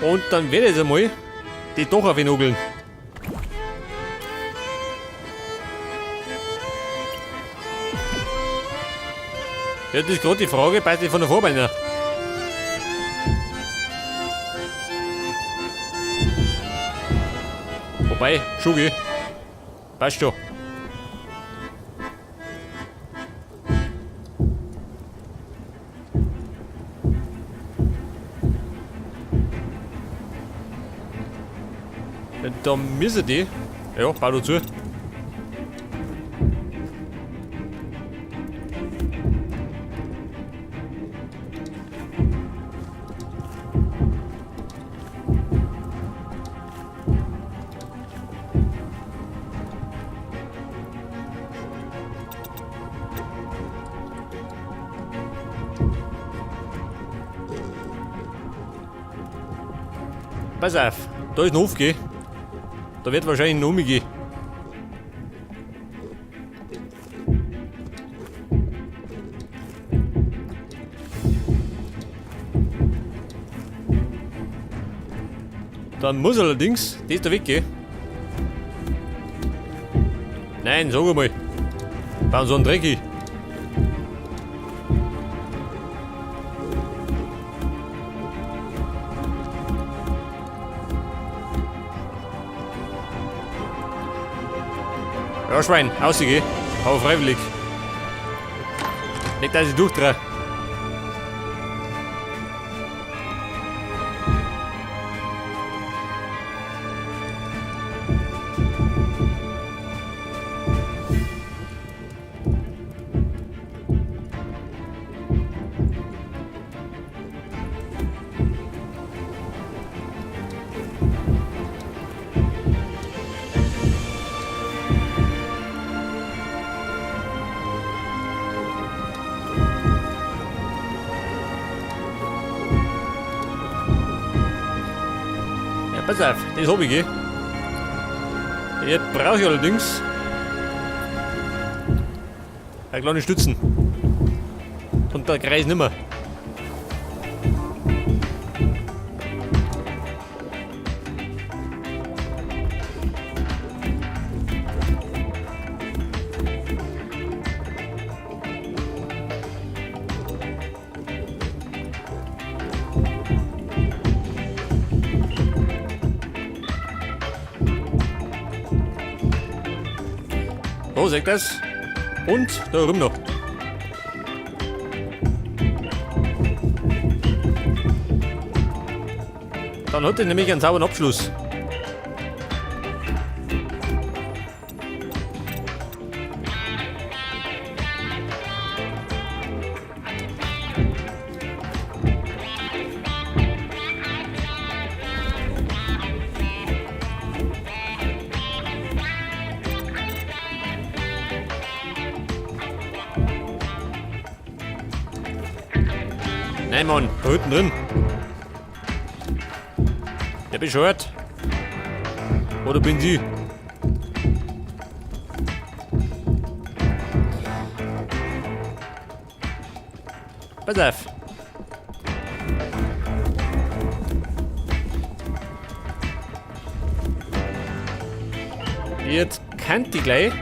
Und dann werde ich jetzt einmal die Dach aufnageln. Ja, das ist gerade die Frage, passt die von der Farbe rein? Wobei, Schugi, passt schon. Da müssen die, ja, bau dazu. Pass auf, da ist ein Hof, gell? Da wird wahrscheinlich noch mehr gehen. Dann muss allerdings das da weggehen. Nein, sag einmal. Bauen so einen Dreck hin. Ja, Schwein, rausgeh. Aber freiwillig. Nicht, dass ich durchdrehe. Ja, pass auf, das hab ich, gell? Jetzt brauche ich allerdings eine kleine Stützen. Und der Kreis nimmer. So, seht das? Und da rum noch. Dann hat er nämlich einen sauberen Abschluss. Nein, Mann, da hinten drin. Der bescheuert. Oder bin sie? Pass auf. Jetzt kann ich gleich.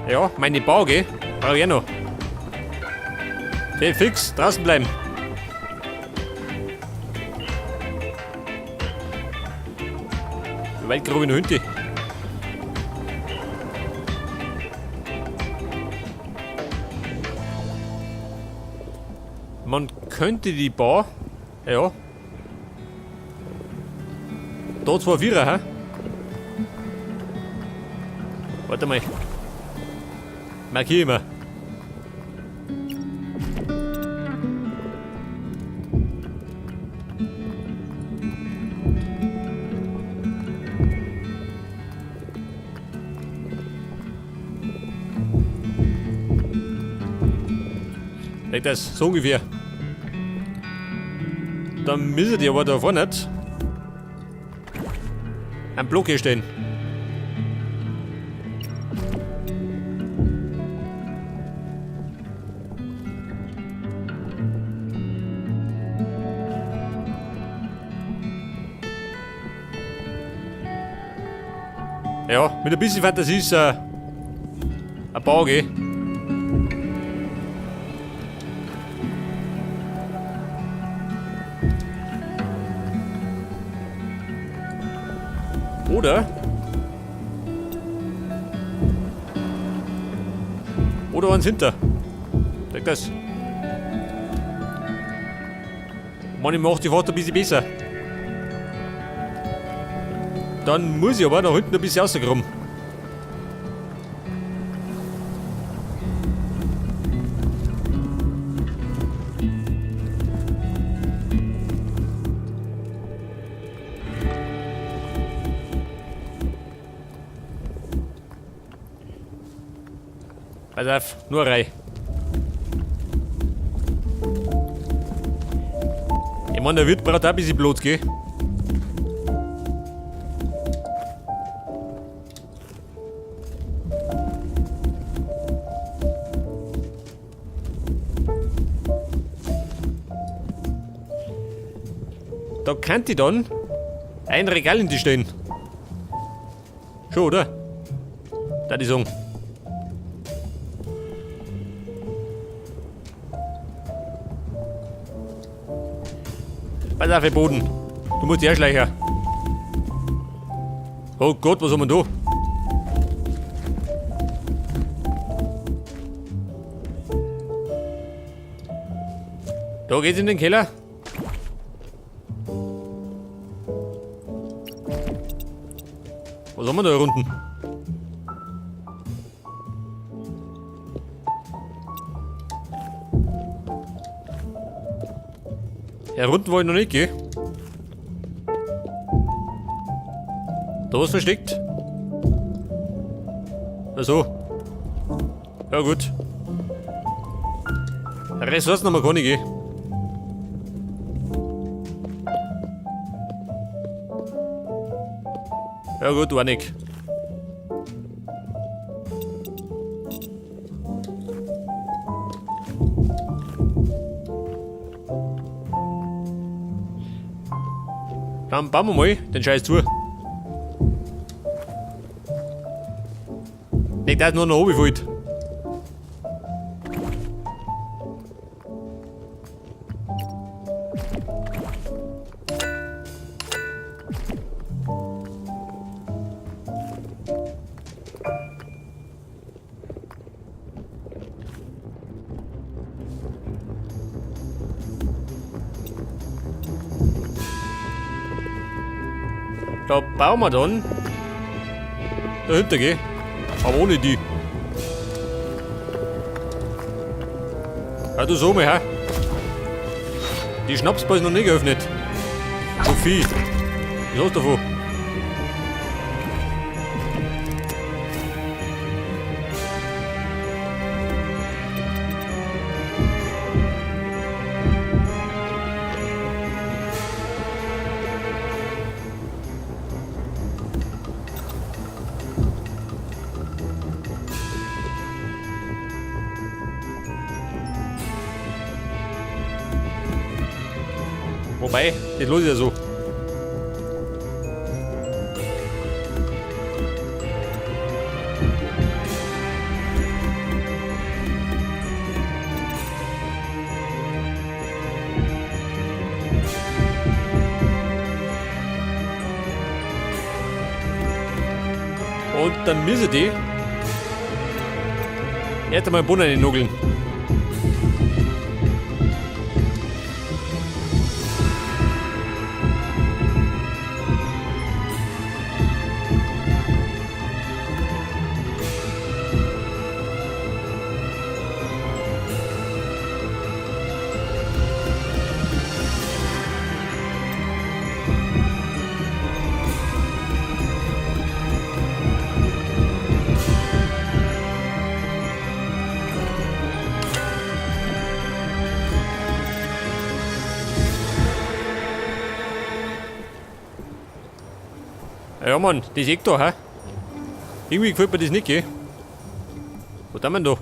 Ja, meine Bauge brauche ich auch noch. Okay, fix, draußen bleiben. Wie weit grabe ich noch hinten? Man könnte die Bar, ja, da zwei Vierer, hä? Warte mal. Markiere ich mir. Legt das so ungefähr. Dann müssen die aber da vorne nicht einen Block hier stehen. Ja, mit ein bisschen Fantasie ist ein Bau, gell? Oder? Oder eins hinter. Sag das. Mann, ich mach die Fahrt ein bisschen besser. Dann muss ich aber nach hinten ein bisschen rauskommen. Pass auf, nur rein. Ich mein, der Wirt braucht auch ein bisschen Blut, gell? Da kann ich dann ein Regal in die stellen. Schon, oder? Da die sagen. Pass auf, Boden. Du musst herschleichen. Oh Gott, was haben wir da? Da geht's in den Keller. Was haben wir da unten? Ja, unten wollte ich noch nicht gehen. Da was versteckt? Ach so. Ja gut. Ressourcen haben wir gar nicht, gell? Ja gut, war nicht. Dann bauen wir mal den Scheiß zu. Nicht, dass nur noch oben fällt. Da bauen wir dann dahinter, gell? Aber ohne die. Ja, du so mal, hä? Die Schnapsbar ist noch nicht geöffnet. Sophie, was hast du davon? Wobei, das los ist ja so. Und dann müssen die erst einmal Bohnen in den Nugeln. Ja Mann, das Eck da, hä? Irgendwie gefällt mir das nicht, gell? Was haben wir denn da?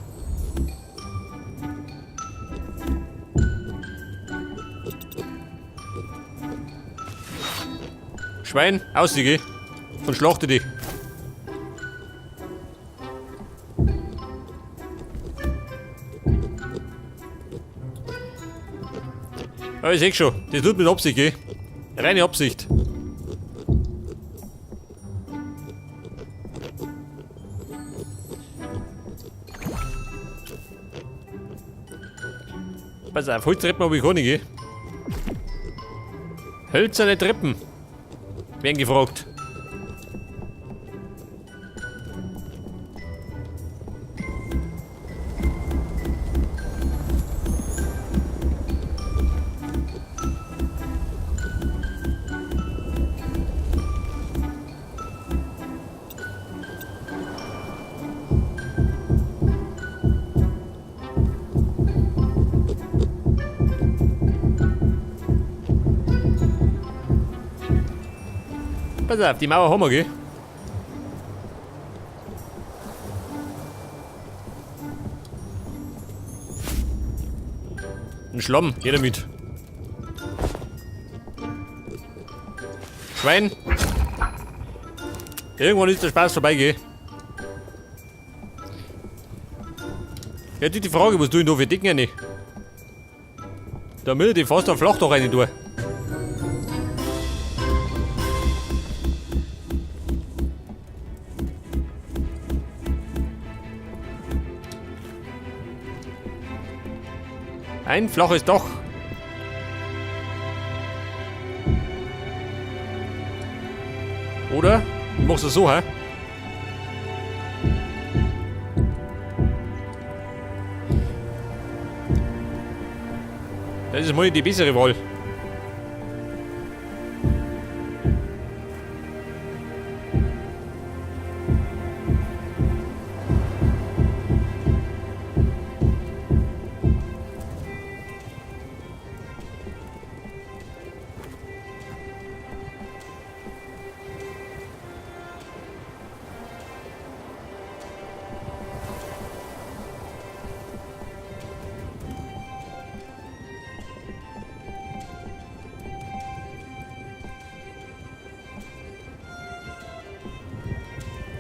Schwein, aussieh, gell? Und schlachte dich. Ja, ich seh schon. Das tut mit Absicht, gell? Reine Absicht. Pass auf, Holztreppen habe ich keine, gell? Hölzerne Treppen werden gefragt. Pass auf, die Mauer haben wir, gell? Ein Schlamm, jeder mit. Schwein. Irgendwann ist der Spaß vorbei, gell? Ja, die Frage, was tue ich da für Decken rein? Da will ich fast ein Flachdach rein tun. Ein flaches Dach. Oder? Ich mach's so, hä? Das ist mal die bessere Wahl.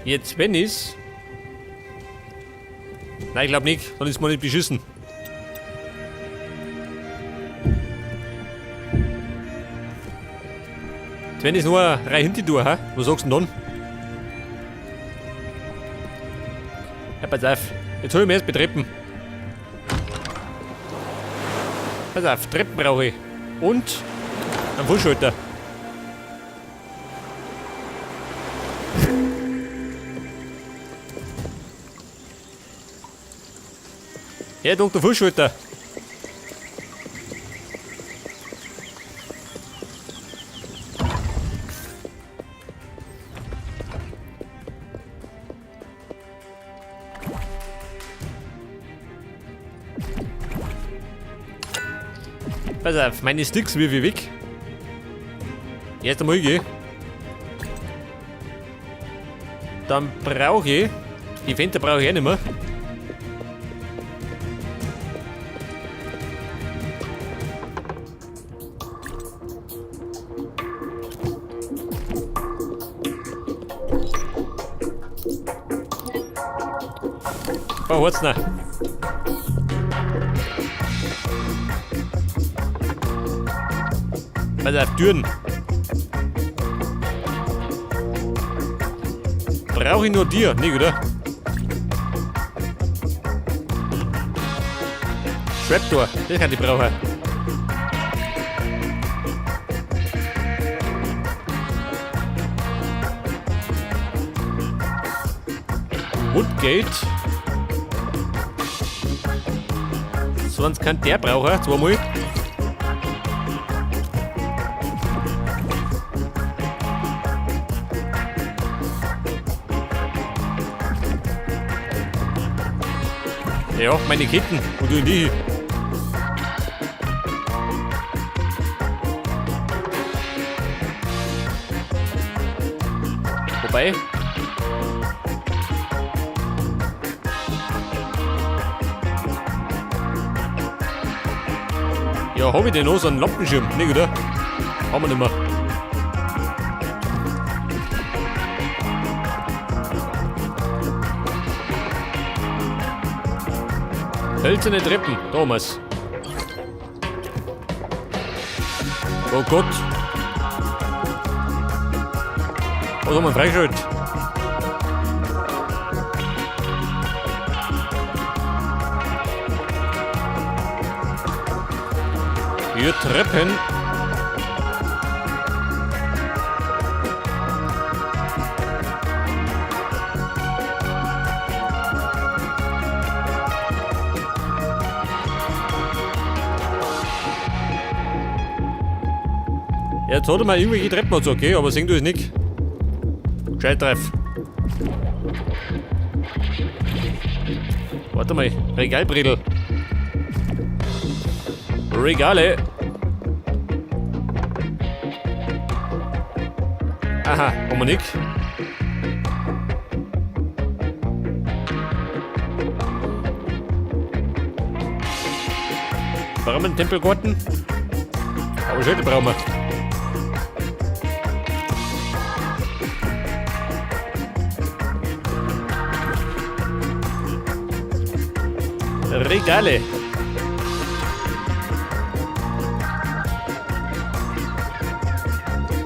Jetzt, wenn ich's. Nein, ich glaub nicht. Dann ist man nicht beschissen. Jetzt, wenn ich's nur rein hinter tue, hä? Was sagst du denn dann? Ja, pass auf. Jetzt hol ich mir erst die Treppen. Pass auf, Treppen brauche ich. Und einen Fußschalter. Herr Doktor Fußschalter. Pass auf, meine Sticks wirf ich weg. Erst einmal geh. Dann brauche ich. Die Fenster brauche ich auch nicht mehr. Oh, what's that? Pass auf, Türen. Brauche ich nur dir? Nee, oder? Trapdoor, das kann ich brauchen. Woodgate. Sonst kann der brauchen, zweimal. Ja, meine Ketten. Wo tun die hin? Wobei. Ja, hab ich denn noch so einen Lampenschirm? Nicht, oder? Haben wir nicht mehr. Hölzerne Treppen, damals. Oh Gott. Was haben wir freigeschaltet? Hier Treppen. Jetzt hat er mal irgendwelche Treppen und so, okay, aber sehen du es nicht. Gescheit treff. Warte mal, Regalbredel. Regale. Aha, haben wir nicht. Brauchen wir einen Tempelgarten? Aber Schilder brauchen wir. Regale.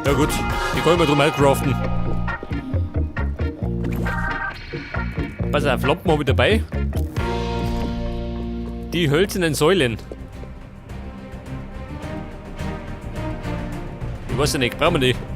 Ja gut, die können wir drum craften. Pass auf, Lampen habe ich dabei. Die hölzernen Säulen. Ich weiß ja nicht, brauchen wir die?